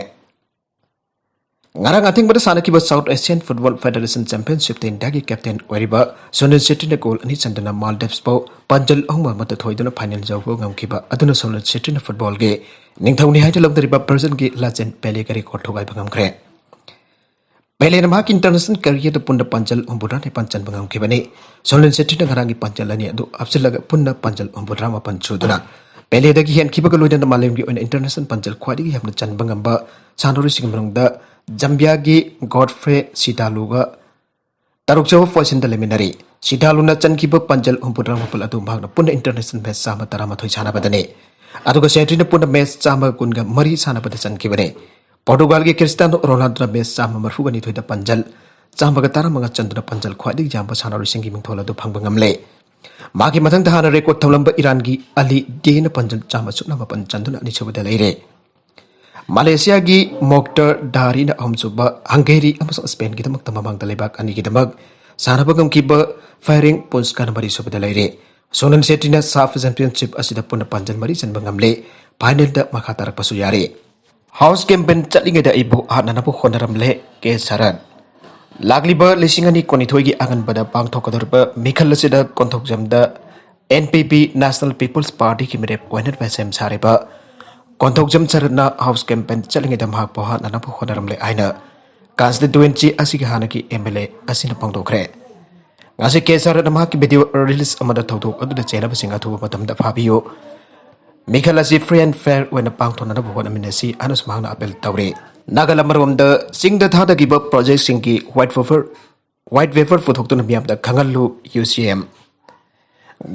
ꯉꯔꯥꯡ ꯑꯊꯦꯡꯕꯗ ꯁꯥꯟꯅꯈꯤꯕ ꯁꯥꯎꯠ ꯑꯦꯁꯤꯌꯥꯟ ꯐꯨꯠꯕꯣꯜ ꯐꯦꯗꯔꯦꯁꯟ ꯆꯦꯝꯄꯤꯌꯟꯁꯤꯞꯇ ꯏꯟꯗꯤꯌꯥꯒꯤ ꯀꯦꯞꯇꯦꯟ ꯑꯣꯏꯔꯤꯕ ꯁꯣꯅꯤꯜ ꯁꯦꯇ꯭ꯔꯤꯅ ꯒꯣꯜ ꯑꯅꯤ ꯆꯟꯗꯨꯅ ꯃꯥꯜꯗꯤꯞꯁꯄꯨ ꯄꯥꯟꯖꯜ ꯑꯍꯨꯝ ꯑꯃꯗ ꯊꯣꯏꯗꯨꯅ ꯐꯥꯏꯅꯦꯜ ꯌꯧꯕ ꯉꯝꯈꯤꯕ ꯑꯗꯨꯅ ꯁꯣꯅꯤꯜ ꯁꯦꯇ꯭ꯔꯤꯅ ꯐꯨꯠꯕꯣꯜꯒꯤ ꯅꯤꯡꯊꯧꯅꯤ ꯍꯥꯏꯅ ꯂꯧꯅꯔꯤꯕ ꯕ꯭ꯔꯥꯖꯤꯜꯒꯤ ꯂꯥꯆꯦꯟ ꯄꯦꯂꯦꯒꯤ ꯔꯦꯀꯣꯔꯗ ꯊꯨꯒꯥꯏꯕ ꯉꯝꯈ꯭ꯔꯦ꯫ ꯄꯦꯂꯦꯅ ꯃꯍꯥꯛꯀꯤ ꯏꯟꯇꯔꯅꯦꯁꯅꯦꯜ ꯀꯦꯔꯤꯌꯔꯗ ꯄꯨꯟꯅ ꯄꯥꯟꯖꯜ ꯍꯨꯝꯐꯨꯇꯔꯥ ꯅꯤꯄꯥꯟ ꯆꯟꯕ ꯉꯝꯈꯤꯕꯅꯤ꯫ ꯁꯣꯅꯤꯜ ꯁꯦꯇ꯭ꯔꯤꯅ ꯉꯔꯥꯡꯒꯤ ꯄꯥꯟꯖꯜ ꯑꯅꯤ ꯑꯗꯨ ꯍꯥꯞꯆꯤꯜꯂꯒ ꯄꯨꯟꯅ ꯄꯥꯟꯖꯜ ꯍꯨꯝꯐꯨꯇꯔꯥ ꯃꯥꯄꯟ ꯁꯨꯗꯨꯅ ꯄꯦꯂꯦꯗꯒꯤ ꯍꯦꯟꯈꯤꯕꯒ ꯂꯣꯏꯅꯅ ꯃꯥꯂꯦꯝꯒꯤ ꯑꯣꯏꯅ ꯏꯟꯇꯔꯅꯦꯁꯅꯦꯜ ꯄꯥꯟꯖꯜ ꯈ꯭ꯋꯥꯏꯗꯒꯤ ꯌꯥꯝꯅ ꯆꯟꯕ ꯉꯝꯕ ꯁꯥꯟꯅꯔꯣꯏꯁꯤꯡꯒꯤ ꯃꯅꯨꯡꯗ ꯖꯝꯕꯤꯌꯥꯒꯤ ꯒꯣꯗꯐ꯭ꯔꯦ ꯁꯤꯇꯥꯂꯨꯒ ꯇꯔꯨꯛ ꯁꯨꯕ ꯄꯣꯖꯤꯁꯟꯗ ꯂꯩꯃꯤꯟꯅꯔꯤ꯫ ꯁꯤꯇꯥꯂꯨꯅ ꯆꯟꯈꯤꯕ ꯄꯥꯟꯖꯜ ꯍꯨꯝꯐꯨꯇꯔꯥ ꯃꯥꯄꯜ ꯑꯗꯨ ꯃꯍꯥꯛꯅ ꯄꯨꯟꯅ ꯏꯟꯇꯔꯅꯦꯁꯅꯦꯜ ꯃꯦꯆ ꯆꯥꯝꯃ ꯇꯔꯥꯃꯥꯊꯣꯏ ꯁꯥꯟꯅꯕꯗꯅꯤ꯫ ꯑꯗꯨꯒ ꯁꯦꯇ꯭ꯔꯤꯅ ꯄꯨꯟꯅ ꯃꯦꯆ ꯆꯥꯝꯃꯒ ꯀꯨꯟꯒ ꯃꯔꯤ ꯁꯥꯟꯅꯕꯗ ꯆꯟꯈꯤꯕꯅꯤ꯫ ꯄꯣꯔꯇꯨꯒꯥꯜꯒꯤ ꯈ꯭ꯔꯤꯁꯇꯤꯌꯥꯅꯣ ꯔꯣꯅꯥꯜꯗꯣꯅ ꯃꯦꯆ ꯆꯥꯝꯃ ꯃꯔꯤꯐꯨꯒ ꯅꯤꯊꯣꯏꯗ ꯄꯥꯟꯖꯜ ꯆꯥꯝꯃꯒ ꯇꯔꯥꯃꯉꯥ ꯆꯟꯗꯨꯅ ꯄꯥꯟꯖꯜ ꯈ꯭ꯋꯥꯏꯗꯒꯤ ꯌꯥꯝꯕ ꯁꯥꯟꯅꯔꯣꯏꯁꯤꯡꯒꯤ ꯃꯤꯡꯊꯣꯜ ꯑꯗꯨ ꯐꯪꯕ ꯉꯝꯂꯦ꯫ ꯃꯥꯒꯤ ꯃꯊꯪꯗ ꯍꯥꯟꯅ ꯔꯦꯀꯣꯔꯗ ꯊꯝꯂꯝꯕ ꯏꯔꯥꯟꯒꯤ ꯑꯂꯤ ꯗꯦꯅ ꯄꯥꯟꯖꯜ ꯆꯥꯝꯃ ꯁꯨꯞꯅ ꯃꯥꯄꯟ ꯆꯟꯗꯨꯅ ꯑꯅꯤꯁꯨꯕꯗ ꯂꯩꯔꯦ꯫ ꯃꯥꯂꯦꯁꯤꯌꯥꯒꯤ ꯃꯣꯛꯇꯔ ꯗꯥꯔꯤꯅ ꯑꯍꯨꯝꯁꯨꯕ, ꯍꯪꯒꯦꯔꯤ ꯑꯃꯁꯨꯡ ꯁ꯭ꯄꯦꯟꯒꯤꯗꯃꯛꯇ ꯃꯃꯥꯡꯗ ꯂꯩꯕꯥꯛ ꯑꯅꯤꯒꯤꯗꯃꯛ ꯁꯥꯟꯅꯕ ꯉꯝꯈꯤꯕ ꯐꯥꯏꯔꯤꯡ ꯄꯨꯟꯁꯀꯥꯟ ꯃꯔꯤꯁꯨꯕꯗ ꯂꯩꯔꯦ꯫ ꯁꯣꯅꯜ ꯁꯦꯇ꯭ꯔꯤꯅ ꯁꯥꯐ ꯆꯦꯝꯄꯤꯌꯟꯁꯤꯞ ꯑꯁꯤꯗ ꯄꯨꯟꯅ ꯄꯥꯟꯖꯜ ꯃꯔꯤ ꯆꯟꯕ ꯉꯝꯂꯦ, ꯐꯥꯏꯅꯦꯜꯗ ꯃꯈꯥ ꯇꯥꯔꯛꯄꯁꯨ ꯌꯥꯔꯦ꯫ ꯍꯥꯎꯁ ꯀꯦꯝꯄꯦꯟ ꯆꯠꯂꯤꯉꯩꯗ ꯑꯩꯕꯨ ꯍꯥꯠꯅꯅꯕ ꯍꯣꯠꯅꯔꯝꯂꯦ, ꯀꯦ ꯁꯔꯠ꯫ ꯂꯥꯛꯂꯤꯕ ꯂꯤꯁꯤꯡ ꯑꯅꯤ ꯀꯨꯟꯅꯤꯊꯣꯏꯒꯤ ꯑꯉꯟꯕꯗ ꯄꯥꯡꯊꯣꯛꯀꯗꯧꯔꯤꯕ ꯃꯤꯈꯜ ꯑꯁꯤꯗ ꯀꯣꯟꯊꯣꯛꯖꯝꯗ ꯑꯦꯟ ꯄꯤ ꯄꯤ, ꯅꯦꯁꯅꯦꯜ ꯄꯤꯄꯜꯁ ꯄꯥꯔꯇꯤꯒꯤ ꯃꯤꯔꯦꯞ ꯑꯣꯏꯅ ꯁꯦꯝ ꯁꯥꯔꯤꯕ ꯀꯣꯟꯊꯣꯛꯖꯝ ꯁꯔꯠꯅ ꯍꯥꯎꯁ ꯀꯦꯝꯄꯦꯟ ꯆꯠꯂꯤꯉꯩꯗ ꯃꯍꯥꯛꯄꯨ ꯍꯥꯠꯅꯅꯕ ꯍꯣꯠꯅꯔꯝꯂꯦ ꯍꯥꯏꯅ ꯀꯟꯁꯇꯤꯇ꯭ꯋꯦꯟꯁꯤ ꯑꯁꯤꯒꯤ ꯍꯥꯟꯅꯒꯤ ꯑꯦꯝ ꯑꯦꯜ ꯑꯦ ꯑꯁꯤꯅ ꯐꯣꯡꯗꯣꯛꯈ꯭ꯔꯦ꯫ ꯉꯁꯤ ꯀꯦ ꯁꯔꯠꯅ ꯃꯍꯥꯛꯀꯤ ꯚꯤꯗꯤꯑꯣ ꯔꯤꯂꯤꯖ ꯑꯃꯗ ꯊꯧꯗꯣꯛ ꯑꯗꯨꯗ ꯆꯦꯟꯅꯕꯁꯤꯡ ꯑꯊꯨꯕ ꯃꯇꯝꯗ ꯐꯥꯕꯤꯌꯨ, ꯃꯤꯈꯜ ꯑꯁꯤ ꯐ꯭ꯔꯤ ꯑꯦꯟ ꯐꯦꯌꯔ ꯑꯣꯏꯅ ꯄꯥꯡꯊꯣꯛꯅꯅꯕ ꯍꯣꯠꯅꯃꯤꯟꯅꯁꯤ ꯍꯥꯏꯅꯁꯨ ꯃꯍꯥꯛꯅ ꯑꯄꯤꯜ ꯇꯧꯔꯤ꯫ ꯅꯥꯒꯥꯂꯦꯟ ꯑꯃꯔꯣꯝꯗ ꯆꯤꯡꯗ ꯊꯥꯗꯈꯤꯕ ꯄ꯭ꯔꯣꯖꯦꯛꯁꯤꯡꯒꯤ ꯋꯥꯏꯠ ꯄꯦꯄꯔ, ꯋꯥꯏꯠ ꯄꯦꯄꯔ ꯄꯨꯊꯣꯛꯇꯨꯅ ꯃꯤꯌꯥꯝꯗ ꯈꯪꯍꯜꯂꯨ, ꯌꯨ ꯁꯤ ꯑꯦꯝ꯫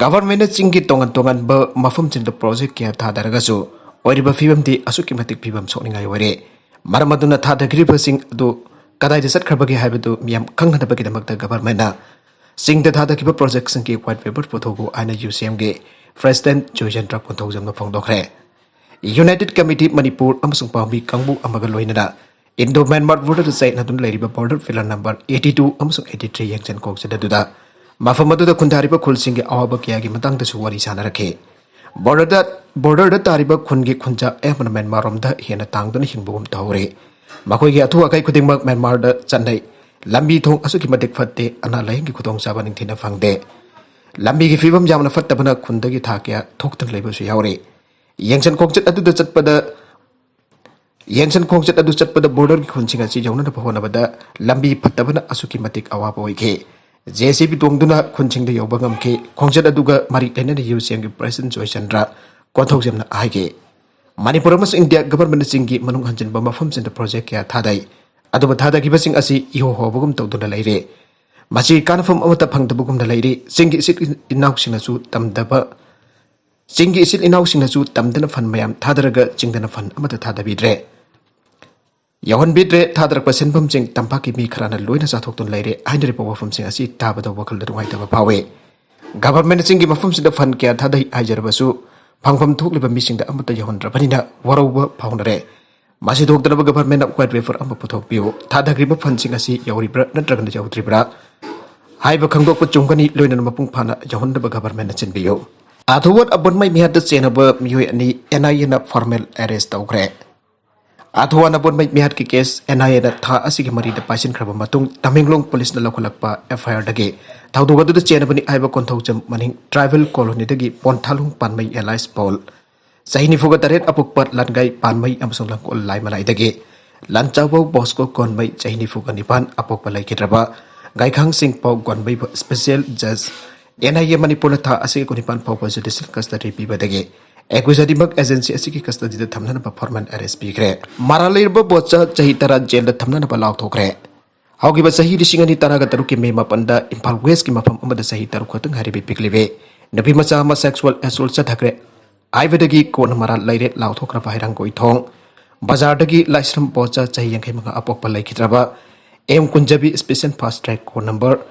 ꯒꯚꯔꯟꯃꯦꯟꯠꯅ ꯆꯤꯡꯒꯤ ꯇꯣꯉꯥꯟ ꯇꯣꯉꯥꯟꯕ ꯃꯐꯝꯁꯤꯡꯗ ꯄ꯭ꯔꯣꯖꯦꯛ ꯀꯌꯥ ꯊꯥꯗꯔꯒꯁꯨ ꯑꯣꯏꯔꯤꯕ ꯐꯤꯕꯝꯗꯤ ꯑꯁꯨꯛꯀꯤ ꯃꯇꯤꯛ ꯐꯤꯕꯝ ꯁꯣꯛꯅꯤꯡꯉꯥꯏ ꯑꯣꯏꯔꯦ꯫ ꯃꯔꯝ ꯑꯗꯨꯅ ꯊꯥꯗꯈ꯭ꯔꯤꯕꯁꯤꯡ ꯑꯗꯨ ꯀꯗꯥꯏꯗ ꯆꯠꯈ꯭ꯔꯕꯒꯦ ꯍꯥꯏꯕꯗꯨ ꯃꯤꯌꯥꯝ ꯈꯪꯍꯟꯅꯕꯒꯤꯗꯃꯛꯇ ꯒꯚꯔꯟꯃꯦꯟꯠꯅ ꯆꯤꯡꯗ ꯊꯥꯗꯈꯤꯕ ꯄ꯭ꯔꯣꯖꯦꯛꯁꯤꯡꯒꯤ ꯋꯥꯏꯠ ꯄꯦꯄꯔ ꯄꯨꯊꯣꯛꯎ ꯍꯥꯏꯅ ꯌꯨ ꯁꯤ ꯑꯦꯝꯒꯤ president Joychandra ꯀꯣꯟꯊꯧꯖꯝꯅ ꯐꯣꯡꯗꯣꯛꯈ꯭ꯔꯦ꯫ United committee Manipur ꯑꯃꯁꯨꯡ ꯄꯥꯝꯕꯤ ꯀꯥꯡꯕꯨ ꯑꯃꯒ ꯂꯣꯏꯅꯅ ꯏꯟꯗꯣ ꯃ꯭ꯌꯥꯟꯃꯥꯔ ꯕꯣꯔꯗꯔꯗ ꯆꯌꯦꯠꯅꯗꯨꯅ ꯂꯩꯔꯤꯕ border pillar number eighty two ꯑꯃꯁꯨꯡ ꯑꯩꯠꯇꯤ ꯊ꯭ꯔꯤ ꯌꯦꯡꯁꯤꯟ ꯈꯣꯠꯆꯤꯟ ꯑꯗꯨꯗ ꯃꯐꯝ ꯑꯗꯨꯗ ꯈꯨꯟꯗꯥꯔꯤꯕ ꯈꯨꯜꯁꯤꯡꯒꯤ ꯑꯋꯥꯕ ꯀꯌꯥꯒꯤ ꯃꯇꯥꯡꯗꯁꯨ ꯋꯥꯔꯤ ꯁꯥꯅꯔꯛꯈꯤ꯫ ꯕꯣꯔꯗꯔꯗ ꯕꯣꯔꯗꯔꯗ ꯇꯥꯔꯤꯕ ꯈꯨꯟꯒꯤ ꯈꯨꯟꯖꯥ ꯑꯌꯥꯝꯕꯅ ꯃ꯭ꯌꯥꯟꯃꯥꯔꯔꯣꯝꯗ ꯍꯦꯟꯅ ꯇꯥꯡꯗꯨꯅ ꯍꯤꯡꯕꯒꯨꯝ ꯇꯧꯍꯧꯔꯦ꯫ ꯃꯈꯣꯏꯒꯤ ꯑꯊꯨ ꯑꯀꯥꯏ ꯈꯨꯗꯤꯡꯃꯛ ꯃ꯭ꯌꯥꯟꯃꯥꯔꯗ ꯆꯠꯅꯩ꯫ ꯂꯝꯕꯤ ꯊꯣꯡ ꯑꯁꯨꯛꯀꯤ ꯃꯇꯤꯛ ꯐꯠꯇꯦ, ꯑꯅꯥ ꯂꯥꯏꯌꯦꯡꯒꯤ ꯈꯨꯗꯣꯡꯆꯥꯕ ꯅꯤꯡꯊꯤꯅ ꯐꯪꯗꯦ꯫ ꯂꯝꯕꯤꯒꯤ ꯐꯤꯕꯝ ꯌꯥꯝꯅ ꯐꯠꯇꯕꯅ ꯈꯨꯟꯗꯒꯤ ꯊꯥ ꯀꯌꯥ ꯊꯣꯛꯇꯅ ꯂꯩꯕꯁꯨ ꯌꯥꯎꯔꯤ꯫ ꯌꯦꯡꯁꯟ ꯈꯣꯡꯆꯠ ꯑꯗꯨꯗ ꯆꯠꯄꯗ ꯌꯦꯡꯁꯟ ꯈꯣꯡꯆꯠ ꯑꯗꯨ ꯆꯠꯄꯗ ꯕꯣꯔꯗꯔꯒꯤ ꯈꯨꯟꯁꯤꯡ ꯑꯁꯤ ꯌꯧꯅꯅꯕ ꯍꯣꯠꯅꯕꯗ ꯂꯝꯕꯤ ꯐꯠꯇꯕꯅ ꯑꯁꯨꯛꯀꯤ ꯃꯇꯤꯛ ꯑꯋꯥꯕ ꯑꯣꯏꯈꯤ꯫ ꯖꯦ ꯁꯤ ꯕꯤ ꯇꯣꯡꯗꯨꯅ ꯈꯨꯟꯁꯤꯡꯗ ꯌꯧꯕ ꯉꯝꯈꯤ꯫ ꯈꯣꯡꯆꯠ ꯑꯗꯨꯒ ꯃꯔꯤ ꯂꯩꯅꯅ ꯌꯨ ꯁꯤ ꯑꯦꯝꯒꯤ ꯄ꯭ꯔꯦꯁꯤꯗꯦꯟ ꯖꯣꯏꯆꯟꯗ꯭ꯔ ꯀꯣꯟꯊꯧꯖꯝꯅ ꯍꯥꯏꯈꯤ, ꯃꯅꯤꯄꯨꯔ ꯑꯃꯁꯨꯡ ꯏꯟꯗꯤꯌꯥ ꯒꯚꯔꯟꯃꯦꯟꯠꯅ ꯆꯤꯡꯒꯤ ꯃꯅꯨꯡ ꯍꯟꯖꯤꯟꯕ ꯃꯐꯝꯁꯤꯡꯗ ꯄ꯭ꯔꯣꯖꯦꯛ ꯀꯌꯥ ꯊꯥꯗꯩ, ꯑꯗꯨꯕꯨ ꯊꯥꯗꯈꯤꯕꯁꯤꯡ ꯑꯁꯤ ꯏꯍꯣ ꯍꯣꯕꯒꯨꯝ ꯇꯧꯗꯨꯅ ꯂꯩꯔꯦ꯫ ꯃꯁꯤ ꯀꯥꯟꯅꯐꯝ ꯑꯃꯠꯇ ꯐꯪꯗꯕꯒꯨꯝꯅ ꯂꯩꯔꯤ꯫ ꯆꯤꯡꯒꯤ ꯏꯆꯤꯜ ꯏꯅꯥꯎꯁꯤꯡꯅꯁꯨ ꯇꯝꯗꯕ ꯆꯤꯡꯒꯤ ꯏꯆꯤꯜ ꯏꯅꯥꯎꯁꯤꯡꯅꯁꯨ ꯇꯝꯗꯅ ꯐꯟ ꯃꯌꯥꯝ ꯊꯥꯗꯔꯒ ꯆꯤꯡꯗꯅ ꯐꯟ ꯑꯃꯠꯇ ꯊꯥꯗꯕꯤꯗ꯭ꯔꯦ꯫ ꯌꯧꯍꯟꯕꯤꯗ꯭ꯔꯦ꯫ ꯊꯥꯗꯔꯛꯄ ꯁꯦꯟꯐꯝꯁꯤꯡ ꯇꯝꯄꯥꯛꯀꯤ ꯃꯤ ꯈꯔꯅ ꯂꯣꯏꯅ ꯆꯥꯊꯣꯛꯇꯨꯅ ꯂꯩꯔꯦ꯫ ꯍꯥꯏꯅꯔꯤꯕ ꯋꯥꯐꯝꯁꯤꯡ ꯑꯁꯤ ꯇꯥꯕꯗ ꯋꯥꯈꯜꯗ ꯅꯨꯡꯉꯥꯏꯇꯕ ꯐꯥꯎꯏ꯫ ꯒꯚꯔꯟꯃꯦꯟꯠꯅ ꯆꯤꯡꯒꯤ ꯃꯐꯝꯁꯤꯡꯗ ꯐꯟ ꯀꯌꯥ ꯊꯥꯗꯩ ꯍꯥꯏꯖꯔꯕꯁꯨ ꯐꯪꯐꯝ ꯊꯣꯛꯂꯤꯕ ꯃꯤꯁꯤꯡꯗ ꯑꯃꯠꯇ ꯌꯧꯍꯟꯗ꯭ꯔꯕꯅꯤꯅ ꯋꯥꯔꯧꯕ ꯐꯥꯎꯅꯔꯦ꯫ ꯃꯁꯤ ꯊꯣꯛꯇꯅꯕ ꯒꯚꯔꯟꯃꯦꯟꯠꯅ ꯋꯥꯏꯠ ꯄꯦꯄꯔ ꯑꯃ ꯄꯨꯊꯣꯛꯄꯤꯌꯨ꯫ ꯊꯥꯗꯈ꯭ꯔꯤꯕ ꯐꯟꯁꯤꯡ ꯑꯁꯤ ꯌꯧꯔꯤꯕ꯭ꯔꯥ ꯅꯠꯇ꯭ꯔꯒꯅ ꯌꯧꯗ꯭ꯔꯤꯕ꯭ꯔꯥ ꯍꯥꯏꯕ ꯈꯪꯗꯣꯛꯄ ꯆꯨꯝꯒꯅꯤ꯫ ꯂꯣꯏꯅꯅ ꯃꯄꯨꯡ ꯐꯥꯅ ꯌꯧꯍꯟꯅꯕ ꯒꯚꯔꯟꯃꯦꯟꯠꯅ ꯆꯦꯟꯕꯤꯌꯨ꯫ ꯑꯥꯊꯨꯋꯥꯠ ꯑꯕꯣꯟꯃꯩ ꯃꯤꯍꯥꯠꯇ ꯆꯦꯟꯅꯕ ꯃꯤꯑꯣꯏ ꯑꯅꯤ ꯑꯦꯟ ꯑꯥꯏ ꯑꯦꯅ ꯐꯣꯔꯃꯦꯜ ꯑꯦꯔꯦꯁ ꯇꯧꯈ꯭ꯔꯦ꯫ ꯑꯥꯊꯨꯋꯥꯠ ꯑꯕꯣꯟꯃꯩ ꯃꯤꯍꯥꯠꯀꯤ ꯀꯦꯁ ꯑꯦꯟ ꯑꯥꯏ ꯑꯦꯅ ꯊꯥ ꯑꯁꯤꯒꯤ ꯃꯔꯤꯗ ꯄꯥꯏꯁꯤꯟꯈ꯭ꯔꯕ ꯃꯇꯨꯡ ꯇꯃꯦꯡꯂꯣꯡ ꯄꯨꯂꯤꯁꯅ ꯂꯧꯈꯠꯂꯛꯄ ꯑꯦꯐ ꯑꯥꯏ ꯑꯥꯔꯗꯒꯤ ꯊꯧꯗꯣꯛ ꯑꯗꯨꯗ ꯆꯦꯟꯅꯕꯅꯤ ꯍꯥꯏꯕ ꯀꯣꯟꯊꯧꯖꯝ ꯃꯅꯤꯡ ꯇ꯭ꯔꯥꯏꯕꯦꯜ ꯀꯣꯂꯣꯅꯤꯗꯒꯤ ꯄꯣꯟꯊꯥꯂꯨꯡ ꯄꯥꯟꯃꯩ ꯑꯦꯂꯥꯏꯁ ꯄꯣꯜ, ꯆꯍꯤ ꯅꯤꯐꯨꯒ ꯇꯔꯦꯠ ꯑꯄꯣꯛꯄ ꯂꯥꯟꯒꯥꯏ ꯄꯥꯟꯃꯩ ꯑꯃꯁꯨꯡ ꯂꯥꯡꯒꯣꯜ ꯂꯥꯏꯃꯂꯥꯏꯗꯒꯤ ꯂꯥꯟꯆꯥꯎꯕꯧ ꯕꯣꯁꯀꯣ ꯀꯣꯟꯃꯩ, ꯆꯍꯤ ꯅꯤꯐꯨꯒ ꯅꯤꯄꯥꯟ ꯑꯄꯣꯛꯄ ꯂꯩꯈꯤꯗ꯭ꯔꯕ ꯒꯥꯏꯈꯥꯡ ꯁꯤꯡꯄꯥꯎ ꯀꯣꯟꯃꯩꯕꯨ ꯁ꯭ꯄꯦꯁꯤꯌꯦꯜ ꯖꯖ ꯑꯦꯟ ꯑꯥꯏ ꯑꯦ ꯃꯅꯤꯄꯨꯔꯅ ꯊꯥ ꯑꯁꯤꯒꯤ ꯀꯨꯟꯅꯤꯄꯥꯟ ꯐꯥꯎꯕ ꯖꯨꯗꯤꯁꯤꯌꯦꯜ ꯀꯁꯇꯗꯤ ꯄꯤꯕꯗꯒꯤ ꯑꯦꯀ꯭ꯌꯨꯖ ꯑꯅꯤꯃꯛ ꯑꯦꯖꯦꯟꯁꯤ ꯑꯁꯤꯒꯤ ꯀꯁꯇꯗꯤꯗ ꯊꯝꯅꯅꯕ ꯐꯣꯔꯃꯦꯜ ꯑꯦꯔꯦꯁ ꯄꯤꯈ꯭ꯔꯦ꯫ ꯃꯔꯥꯜ ꯂꯩꯔꯕ ꯕꯣꯠꯆꯥ ꯆꯍꯤ ꯇꯔꯥ ꯖꯦꯜꯗ ꯊꯝꯅꯅꯕ ꯂꯥꯎꯊꯣꯛꯈ꯭ꯔꯦ꯫ ꯍꯧꯈꯤꯕ ꯆꯍꯤ ꯂꯤꯁꯤꯡ ꯑꯅꯤ ꯇꯔꯥꯒ ꯇꯔꯨꯛꯀꯤ ꯃꯦ ꯃꯥꯄꯟꯗ ꯏꯝꯐꯥꯜ ꯋꯦꯁꯀꯤ ꯃꯐꯝ ꯑꯃꯗ ꯆꯍꯤ ꯇꯔꯨꯛ ꯈꯛꯇ ꯉꯥꯏꯔꯕꯤ ꯄꯤꯛꯂꯤꯕꯤ ꯅꯨꯄꯤ ꯃꯆꯥ ꯑꯃ ꯁꯦꯛꯁꯨꯋꯦꯜ ꯑꯦꯁꯣꯜꯠ ꯆꯠꯊꯈ꯭ꯔꯦ ꯍꯥꯏꯕꯗꯒꯤ ꯀꯣꯟꯅ ꯃꯔꯥꯜ ꯂꯩꯔꯦ ꯂꯥꯎꯊꯣꯛꯈ꯭ꯔꯕ ꯍꯩꯔꯥꯡꯒꯣꯏ ꯊꯣꯡ ꯕꯖꯥꯔꯗꯒꯤ ꯂꯥꯏꯁ꯭ꯔꯝ ꯕꯣꯠꯆꯥ ꯆꯍꯤ ꯌꯥꯡꯈꯩ ꯃꯉꯥ ꯑꯄꯣꯛꯄ ꯂꯩꯈꯤꯗ꯭ꯔꯕ M Kunjabi special fast track court number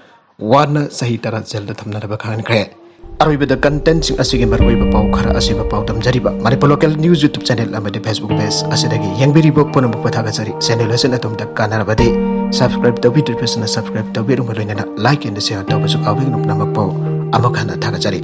ꯋꯥꯟꯅ ꯆꯍꯤ ꯇꯔꯥ ꯖꯦꯜꯗ ꯊꯝꯅꯅꯕ ꯈꯪꯍꯟꯈ꯭ꯔꯦ꯫ ꯑꯔꯣꯏꯕꯗ ꯀꯟꯇꯦꯟꯠꯁꯤꯡ ꯑꯁꯤꯒꯤ ꯃꯔꯨꯑꯣꯏꯕ ꯄꯥꯎ ꯈꯔ ꯑꯁꯤꯕꯨ ꯄꯥꯎꯗꯝꯖꯔꯤꯕ Manipur local news YouTube channel ꯑꯃꯗꯤ ꯐꯦꯁꯕꯨꯛ ꯄꯦꯖ ꯑꯁꯤꯗꯒꯤ ꯌꯦꯡꯕꯤꯔꯤꯕ ꯄꯨꯝꯅꯃꯛꯄꯨ ꯊꯥꯒꯠꯆꯔꯤ꯫ ꯆꯦꯅꯦꯜ ꯑꯁꯤꯅ ꯑꯗꯣꯝꯗ ꯀꯥꯟꯅꯔꯕꯗꯤ ꯁꯕꯁꯀ꯭ꯔꯥꯏꯕ ꯇꯧꯕꯤꯗ꯭ꯔꯤꯕꯁꯤꯡꯅ ꯁꯕꯁꯀ꯭ꯔꯥꯏꯕ ꯇꯧꯕꯤꯔꯝꯕ ꯂꯣꯏꯅꯅ ꯂꯥꯏꯛ ꯑꯦꯟ ꯁꯤꯌꯔ ꯇꯧꯕꯁꯨ ꯀꯥꯎꯕꯤꯒꯅꯨ꯫ ꯄꯨꯝꯅꯃꯛꯄꯨ ꯑꯃꯨꯛ ꯍꯟꯅ ꯊꯥꯒꯠꯆꯔꯤ꯫